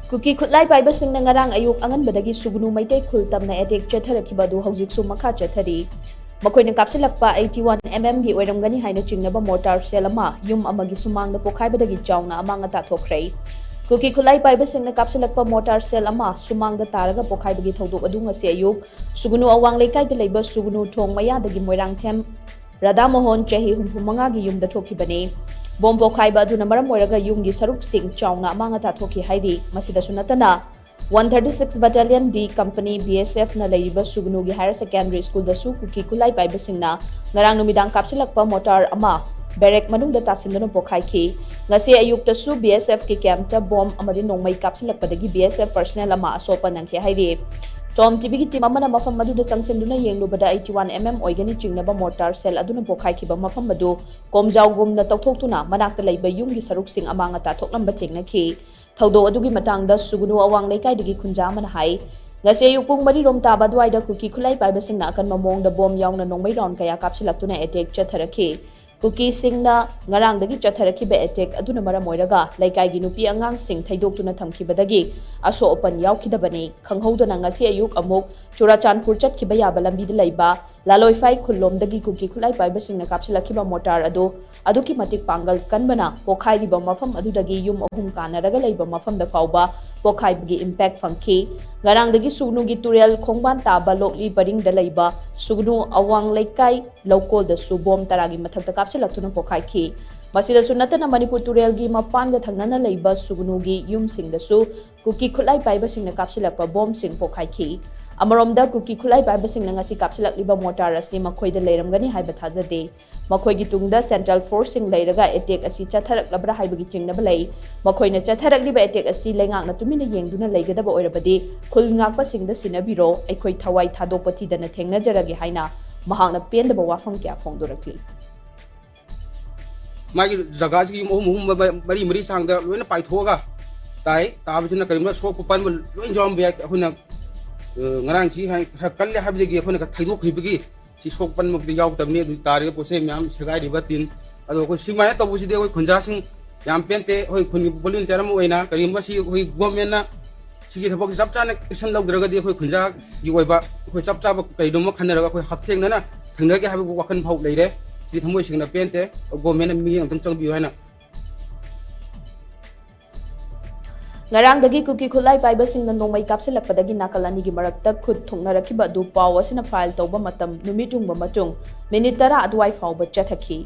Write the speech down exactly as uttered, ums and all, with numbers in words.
ꯀꯨꯀꯤ ꯈꯨꯠꯂꯥꯏ ꯄꯥꯏꯕꯁꯤꯡꯅ ꯉꯔꯥꯡ ꯑꯌꯨꯛ ꯑꯉꯟꯕꯗꯒꯤ ꯁꯨꯒꯅꯨ ꯃꯩꯇꯩ ꯈꯨꯜ ꯇꯝꯅ ꯑꯦꯇꯦꯛ ꯆꯠꯊꯔꯛꯈꯤꯕ ꯑꯗꯨ ꯍꯧꯖꯤꯛꯁꯨ ꯃꯈꯥ ꯆꯠꯊꯔꯤ꯫ ꯃꯈꯣꯏꯅ ꯀꯥꯞꯁꯤꯜꯂꯛꯄ eighty one MM ꯒꯤ ꯑꯣꯏꯔꯝꯒꯅꯤ ꯍꯥꯏꯅ ꯆꯤꯡꯅꯕ ꯃꯣꯔꯇꯥꯔ ꯁꯦꯜ ꯑꯃ ꯌꯨꯝ ꯑꯃꯒꯤ ꯁꯨꯃꯥꯡꯗ ꯄꯣꯈꯥꯏꯕꯗꯒꯤ ꯆꯥꯎꯅ ꯑꯃꯥꯡ ꯑꯇꯥ ꯊꯣꯛꯈ꯭ꯔꯦ꯫ ꯀꯨꯀꯤ ꯈꯨꯠꯂꯥꯏ ꯄꯥꯏꯕꯁꯤꯡꯅ ꯀꯥꯞꯁꯤꯜꯂꯛꯄ ꯃꯣꯔꯇꯥꯔ ꯁꯦꯜ ꯑꯃ ꯁꯨꯃꯥꯡꯗ ꯇꯥꯔꯒ ꯄꯣꯈꯥꯏꯕꯒꯤ ꯊꯧꯗꯣꯛ ꯑꯗꯨ ꯉꯁꯤ ꯑꯌꯨꯛ ꯁꯨꯒꯅꯨ ꯑꯋꯥꯡ ꯂꯩꯀꯥꯏꯗ ꯂꯩꯕ ꯁꯨꯒꯅꯨ ꯊꯣꯡ ꯃꯌꯥꯗꯒꯤ ꯃꯣꯏꯔꯥꯡꯊꯦꯝ ꯔꯥꯙꯥ ꯃꯣꯍꯟ, ꯆꯍꯤ ꯍꯨꯝꯐꯨ ꯃꯉꯥꯒꯤ ꯌꯨꯝꯗ ꯊꯣꯛꯈꯤꯕꯅꯤ꯫ ꯕꯣꯝ ꯄꯣꯈꯥꯏꯕ ꯑꯗꯨꯅ ꯃꯔꯝ ꯑꯣꯏꯔꯒ ꯌꯨꯝꯒꯤ ꯁꯔꯨꯛꯁꯤꯡ ꯆꯥꯎꯅ ꯑꯃꯥꯡ ꯑꯇꯥ ꯊꯣꯛꯈꯤ ꯍꯥꯏꯔꯤ꯫ ꯃꯁꯤꯗꯁꯨ ꯅꯠꯇꯅ, one thirty six Battalion D Company, BSF ꯅ ꯂꯩꯔꯤꯕ ꯁꯨꯒꯅꯨꯒꯤ higher secondary school ꯗꯁꯨ ꯀꯨꯀꯤ ꯈꯨꯠꯂꯥꯏ ꯄꯥꯏꯕꯁꯤꯡꯅ ꯉꯔꯥꯡ ꯅꯨꯃꯤꯗꯥꯡ ꯀꯥꯞꯁꯤꯜꯂꯛꯄ ꯃꯣꯔꯇꯥꯔ ꯑꯃ ꯕꯦꯔꯦꯛ ꯃꯅꯨꯡꯗ ꯇꯥꯁꯤꯟꯗꯨꯅ ꯄꯣꯈꯥꯏꯈꯤ꯫ ꯉꯁꯤ ꯑꯌꯨꯛꯇꯁꯨ BSF ꯀꯤ camp ꯇ ꯕꯣꯝ ꯑꯃꯗꯤ ꯅꯣꯡꯃꯩ ꯀꯥꯞꯁꯤꯜꯂꯛꯄꯗꯒꯤ BSF personnel ꯑꯃ ꯑꯁꯣꯛꯄ ꯅꯪꯈꯤ ꯍꯥꯏꯔꯤ꯫ Tom TV ꯒꯤ team ꯑꯃꯅ ꯃꯐꯝ ꯑꯗꯨꯗ ꯆꯪꯁꯤꯟꯗꯨꯅ ꯌꯦꯡꯂꯨꯕꯗ eighty one MM ꯑꯣꯏꯒꯅꯤ ꯆꯤꯡꯅꯕ ꯃꯣꯔꯇꯥꯔ ꯁꯦꯜ ꯑꯗꯨꯅ ꯄꯣꯈꯥꯏꯈꯤꯕ ꯃꯐꯝ ꯑꯗꯨ ꯀꯣꯝꯖꯥꯎꯒꯨꯝꯅ ꯇꯧꯊꯣꯛꯇꯨꯅ ꯃꯅꯥꯛꯇ ꯂꯩꯕ ꯌꯨꯝꯒꯤ ꯁꯔꯨꯛꯁꯤꯡ ꯑꯃꯥꯡ ꯑꯇꯥ ꯊꯣꯛꯂꯝꯕ ꯊꯦꯡꯅꯈꯤ꯫ ꯊꯧꯗꯣꯛ ꯑꯗꯨꯒꯤ ꯃꯇꯥꯡꯗ ꯁꯨꯒꯅꯨ ꯑꯋꯥꯡ ꯂꯩꯀꯥꯏꯗꯒꯤ ꯈꯨꯟꯖꯥ ꯑꯃꯅ ꯍꯥꯏ, ꯉꯁꯤ ꯑꯌꯨꯛ ꯄꯨꯡ ꯃꯔꯤ ꯔꯣꯝ ꯇꯥꯕ ꯑꯗꯨꯋꯥꯏꯗ ꯀꯨꯀꯤ ꯈꯨꯠꯂꯥꯏ ꯄꯥꯏꯕꯁꯤꯡꯅ ꯑꯀꯟꯕ ꯃꯑꯣꯡꯗ ꯕꯣꯝ ꯌꯥꯎꯅ ꯅꯣꯡꯃꯩ round ꯀꯌꯥ ꯀꯥꯞꯁꯤꯜꯂꯛꯇꯨꯅ attack ꯆꯠꯊꯔꯛꯈꯤ꯫ ꯀꯨꯀꯤꯁꯤꯡꯅ ꯉꯔꯥꯡꯗꯒꯤ ꯆꯠꯊꯔꯛꯈꯤꯕ attack ꯑꯗꯨꯅ ꯃꯔꯝ ꯑꯣꯏꯔꯒ ꯂꯩꯀꯥꯏꯒꯤ ꯅꯨꯄꯤ ꯑꯉꯥꯡꯁꯤꯡ ꯊꯩꯗꯣꯛꯇꯨꯅ ꯊꯝꯈꯤꯕꯗꯒꯤ ꯑꯁꯣꯛ ꯑꯄꯟ ꯌꯥꯎꯈꯤꯗꯕꯅꯤ꯫ ꯈꯪꯍꯧꯗꯅ ꯉꯁꯤ ꯑꯌꯨꯛ ꯑꯃꯨꯛ ꯆꯨꯔꯥꯆꯥꯟꯄꯨꯔ ꯆꯠꯈꯤꯕ ꯌꯥꯕ ꯂꯝꯕꯤꯗ ꯂꯩꯕ ꯂꯥꯂꯣꯏꯐꯥꯏ ꯈꯨꯜꯂꯣꯝꯗꯒꯤ ꯀꯨꯀꯤ ꯈꯨꯠꯂꯥꯏ ꯄꯥꯏꯕꯁꯤꯡꯅ ꯀꯥꯞꯁꯤꯜꯂꯛꯈꯤꯕ ꯃꯣꯔꯇꯥꯔ ꯑꯗꯨ ꯑꯗꯨꯛꯀꯤ ꯃꯇꯤꯛ ꯄꯥꯡꯒꯜ ꯀꯟꯕꯅ ꯄꯣꯈꯥꯏꯔꯤꯕ ꯃꯐꯝ ꯑꯗꯨꯗꯒꯤ ꯌꯨꯝ ꯑꯍꯨꯝ ꯀꯥꯟꯅꯔꯒ ꯂꯩꯕ ꯃꯐꯝꯗ ꯐꯥꯎꯕ ꯄꯣꯈꯥꯏꯕꯒꯤ impact ꯐꯪꯈꯤ꯫ ꯉꯔꯥꯡꯗꯒꯤ ꯁꯨꯒꯅꯨꯒꯤ ꯇꯨꯔꯦꯜ ꯈꯣꯡꯕꯥꯟ ꯇꯥꯕ ꯂꯣꯛꯂꯤ ꯄꯔꯤꯡꯗ ꯂꯩꯕ ꯁꯨꯒꯅꯨ ꯑꯋꯥꯡ ꯂꯩꯀꯥꯏ ꯂꯧꯀꯣꯜꯗꯁꯨ ꯕꯣꯝ ꯇꯔꯥꯒꯤ ꯃꯊꯛꯇ ꯀꯥꯞꯁꯤꯜꯂꯛꯇꯨꯅ ꯄꯣꯈꯥꯏꯈꯤ꯫ ꯃꯁꯤꯗꯁꯨ ꯅꯠꯇꯅ ꯃꯅꯤꯄꯨꯔ ꯇꯨꯔꯦꯜꯒꯤ ꯃꯄꯥꯟꯒ ꯊꯪꯅꯅ ꯂꯩꯕ ꯁꯨꯒꯅꯨꯒꯤ ꯌꯨꯝꯁꯤꯡꯗꯁꯨ ꯀꯨꯀꯤ ꯈꯨꯠꯂꯥꯏ ꯄꯥꯏꯕꯁꯤꯡꯅ ꯀꯥꯞꯁꯤꯜꯂꯛꯄ ꯕꯣꯝꯁꯤꯡ ꯄꯣꯈꯥꯏꯈꯤ꯫ ꯑꯃꯔꯣꯝꯗ ꯀꯨꯀꯤ ꯈꯨꯠꯂꯥꯏ ꯄꯥꯏꯕꯁꯤꯡꯅ ꯉꯁꯤ ꯀꯥꯞꯁꯤꯜꯂꯛꯂꯤꯕ ꯃꯣꯔꯇꯥꯔ ꯑꯁꯤ ꯃꯈꯣꯏꯗ ꯂꯩꯔꯝꯒꯅꯤ ꯍꯥꯏꯕ ꯊꯥꯖꯗꯦ꯫ ꯃꯈꯣꯏꯒꯤ ꯇꯨꯡꯗ central forceꯁꯤꯡ ꯂꯩꯔꯒ attack ꯑꯁꯤ ꯆꯠꯊꯔꯛꯂꯕ꯭ꯔꯥ ꯍꯥꯏꯕꯒꯤ ꯆꯤꯡꯅꯕ ꯂꯩ꯫ ꯃꯈꯣꯏꯅ ꯆꯠꯊꯔꯛꯂꯤꯕ attack ꯑꯁꯤ ꯂꯩꯉꯥꯛꯅ ꯇꯨꯃꯤꯟꯅ ꯌꯦꯡꯗꯨꯅ ꯂꯩꯒꯗꯕ ꯑꯣꯏꯔꯕꯗꯤ ꯈꯨꯜ ꯉꯥꯛꯄꯁꯤꯡꯗ ꯁꯤꯟꯅꯕꯤꯔꯣ, ꯑꯩꯈꯣꯏ ꯊꯋꯥꯏ ꯊꯥꯗꯣꯛꯄ ꯊꯤꯗꯅ ꯊꯦꯡꯅꯖꯔꯒꯦ ꯍꯥꯏꯅ ꯃꯍꯥꯛꯅ ꯄꯦꯟꯗꯕ ꯋꯥꯐꯝ ꯀꯌꯥ ꯐꯣꯡꯗꯣꯔꯛꯂꯤ꯫ ꯃꯥꯒꯤ ꯖꯒꯥꯁꯤꯒꯤ ꯌꯨꯝ ꯑꯍꯨꯝ ꯑꯍꯨꯝ, ꯃ-, ꯃꯔꯤ ꯃꯔꯤ ꯆꯥꯡꯗ ꯂꯣꯏꯅ ꯄꯥꯏꯊꯣꯛꯑꯒ ꯇꯥꯏ꯫ ꯇꯥꯕꯁꯤꯅ ꯀꯔꯤꯒꯨꯝꯕ ꯁꯣꯛꯄ ꯄꯟꯕ ꯂꯣꯏ ꯌꯥꯎꯔꯝꯕ ꯌꯥꯏ꯫ ꯑꯩꯈꯣꯏꯅ, ꯑ, ꯉꯔꯥꯡꯁꯤ ꯍꯥꯏ-, ꯈꯔ ꯀꯜꯂꯦ ꯍꯥꯏꯕꯗꯒꯤ ꯑꯩꯈꯣꯏꯅ ꯈꯔ ꯊꯩꯗꯣꯛꯈꯤꯕꯒꯤ ꯁꯤ ꯁꯣꯛ ꯄꯟꯕꯃꯛꯇꯤ ꯌꯥꯎꯗꯕꯅꯤ꯫ ꯑꯗꯨ ꯇꯥꯔꯤꯕ ꯄꯣꯠ ꯆꯩ ꯃꯌꯥꯝ ꯁꯦꯒꯥꯏꯔꯤꯕ ꯇꯤꯟ, ꯑꯗꯣ ꯑꯩꯈꯣꯏ ꯁꯨꯃꯥꯏꯅ ꯇꯧꯕꯁꯤꯗꯤ ꯑꯩꯈꯣꯏ ꯈꯨꯟꯖꯥꯁꯤꯡ ꯌꯥꯝ ꯄꯦꯟꯇꯦ꯫ ꯑꯩꯈꯣꯏ ꯈꯨꯟꯒꯤ ꯚꯣꯂꯨꯟꯇꯤꯌꯔ ꯑꯃ ꯑꯣꯏꯅ ꯀꯔꯤꯒꯨꯝꯕ ꯁꯤ ꯑꯩꯈꯣꯏ ꯒꯣꯔꯃꯦꯟꯅ ꯁꯤꯒꯤ ꯊꯕꯛꯁꯤ ꯆꯞ ꯆꯥꯅ ꯑꯦꯛꯁꯟ ꯂꯧꯗ꯭ꯔꯒꯗꯤ ꯑꯩꯈꯣꯏ ꯈꯨꯟꯖꯥꯒꯤ ꯑꯣꯏꯕ ꯑꯩꯈꯣꯏ ꯆꯞ ꯆꯥꯕ ꯀꯔꯤꯅꯣꯃ ꯈꯟꯅꯔꯒ ꯑꯩꯈꯣꯏ ꯍꯛꯊꯦꯡꯅꯅ ꯊꯦꯡꯅꯒꯦ ꯍꯥꯏꯕ ꯋꯥꯈꯜ ꯐꯥꯎ ꯂꯩꯔꯦ꯫ ꯁꯤ ꯊꯃꯣꯏ ꯁꯦꯡꯅ ꯄꯦꯟꯇꯦ꯫ ꯒꯣꯔꯃꯦꯟꯅ ꯃꯤꯠꯌꯦꯡ ꯑꯝꯇꯪ ꯆꯪꯕꯤꯌꯨ ꯍꯥꯏꯅ꯫ ꯉꯔꯥꯡꯗꯒꯤ ꯀꯨꯀꯤ ꯈꯨꯠꯂꯥꯏ ꯄꯥꯏꯕꯁꯤꯡꯅ ꯅꯣꯡꯃꯩ ꯀꯥꯞꯁꯤꯜꯂꯛꯄꯗꯒꯤ ꯅꯥꯀꯜ ꯑꯅꯤꯒꯤ ꯃꯔꯛꯇ ꯈꯨꯠ ꯊꯣꯛꯅꯔꯛꯈꯤꯕ ꯑꯗꯨ ꯄꯥꯎ ꯑꯁꯤꯅ ꯐꯥꯏꯜ ꯇꯧꯕ ꯃꯇꯝ ꯅꯨꯃꯤꯠ ꯌꯨꯡꯕ ꯃꯇꯨꯡ ꯃꯤꯅꯤꯠ ꯇꯔꯥ ꯑꯗꯨꯋꯥꯏ ꯐꯥꯎꯕ ꯆꯠꯊꯈꯤ꯫